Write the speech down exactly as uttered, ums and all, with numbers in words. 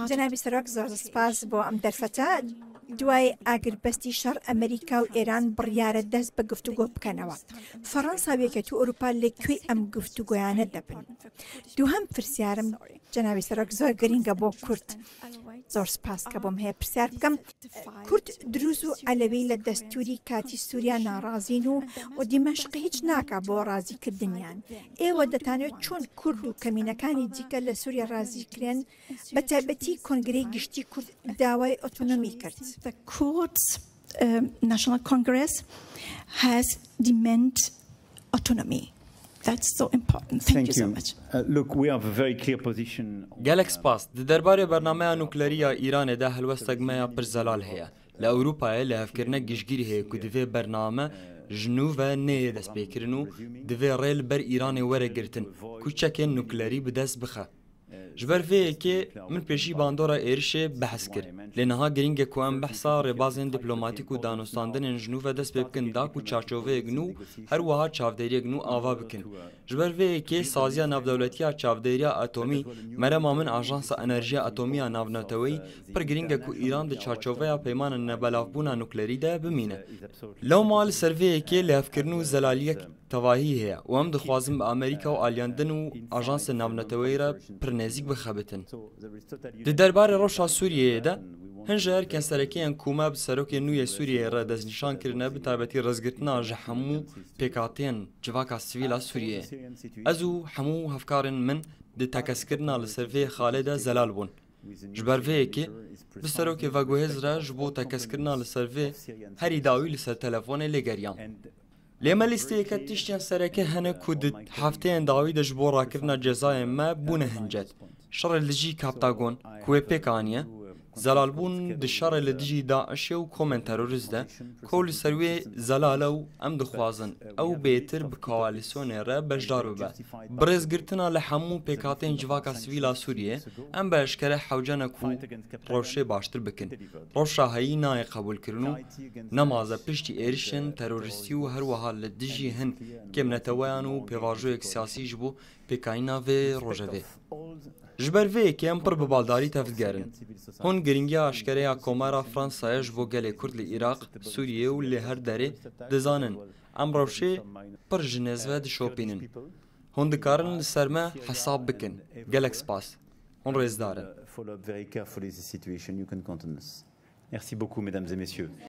جەنابی سەرۆک، زۆر سپاس بۆ ئەم دەرفەتە. دوای ئاگربەستی شەڕ، ئەمریکا و ئێران بڕیارە دەست بە گفتوگۆ بکەنەوە. فەڕەنسا و یەکێتی ئەوروپا لە کوێی ئەم گفتوگۆیانە دەبن؟ دووهەم پرسیارم، جەنابی سەرۆک، زۆر گرینگە بۆ کورد. زۆر سپاس کە بۆم هەیە پرسیار بکەم. کورد دروز و عەلەوی لە دەستوری کاتی سووریا ناڕازین و، و دیمەشق هیچ ناکا بۆ ڕازیکردنیان. ئێوە دەتانەوێت چۆن کورد و کەمینەکانی دیکە لە سووریا ڕازی کرێن، بە تایبەتی کۆنگرەی گشتی کورد داوای ئۆتۆنۆمی کرد؟ The Kurds, um, National Congress has demand autonomy. That's so important. Thank you so much. Uh, look, we have a very clear position. Gelek spas. Di derbarê bernameya nuklerî ya Îranê de helwestek me ya pir zelal heye. Li Ewropayê lihevkirine giştgîr heye ku divê bername ji nû ve neyê destpêkirin û divê rê li ber Îranê were girtin ku çekên nuklerî bi dest bixe. Ji ber vê yekê min pêşî bandora êrişê behs kir. Lê niha giring e ku em behsa rêbazên diplomatîk û danûstandinên ji nû ve dest pê bikin da ku çarçoveyek nû, her wiha çavdêriyek nû ava bikin. Ji ber vê yekê saziya navdewletî ya çavdêriya atomî, merema min Ajansa Enerjiya Atomî ya Navneteweyî, pir giring e ku Îran di çarçoveya peymana nebelavbûna nuklerî de bimîne. Lewma li ser vê yekê lihevkirin û zelaliyek tevahî heye û em dixwazin bi Amerîka û aliyan din û ajansên navneteweyî re pir nêzîk bixebitin. Di derbarê rewşa Sûriyeyê de, hin ji erkên serekî yên ku me bi serokên nû yê Sûriyeyê re destnîşan kirine, bi taybetî rêzgirtina ji hemû pêkhateyên civaka sivîl a Sûriyeyê. Ez û hemû hevkarên min di tekeskirina li ser vê xalê de zelal bûn. Ji ber vê yekê, bi serokê veguhêz re ji bo tekeskirina li ser vê herî dawî li ser telefonê lêgeriyam. Lê me lîsteyeke tiştên sereke hene ku di hefteyên dawî de ji bo rakirina cezayên me bûne hincet. Şerê li dijî Kaptagon, ku wê pêk aniye, zelalbûn di şerê li dijî DAIŞê û komên terorîst de, ku li ser wê zelal e û em dixwazin ew bêtir bi koalîsyonê re beşdar bibe. Bi rêzgirtina li hemû pêkhateyên civaka sivîl a Sûriyê, em bi eşkere hewce ne ku rewşê baştir bikin. Rewşa heyî nayê qebûlkirin û nemaze piştî êrişên terorîstî û her wiha li dijî hin kêmneteweyan û pêvajoyek siyasî ji bo pêkanîna vê rojevê. Ji ber vê yekê em pir bi baldarî tevdigerin. Hûn giringiya eşkereya Komara Fransayê ji bo gelê Kurd li Iraq, Sûriyê û li her derê dizanin. Em rewşê pir ji nêz ve dişopînin. Hûn dikarin li ser me hesab bikin. Gelek spas. Hûn rêzdar in. Follow up very carefully the situation. You can count on us. Merci beaucoup, mesdames et messieurs.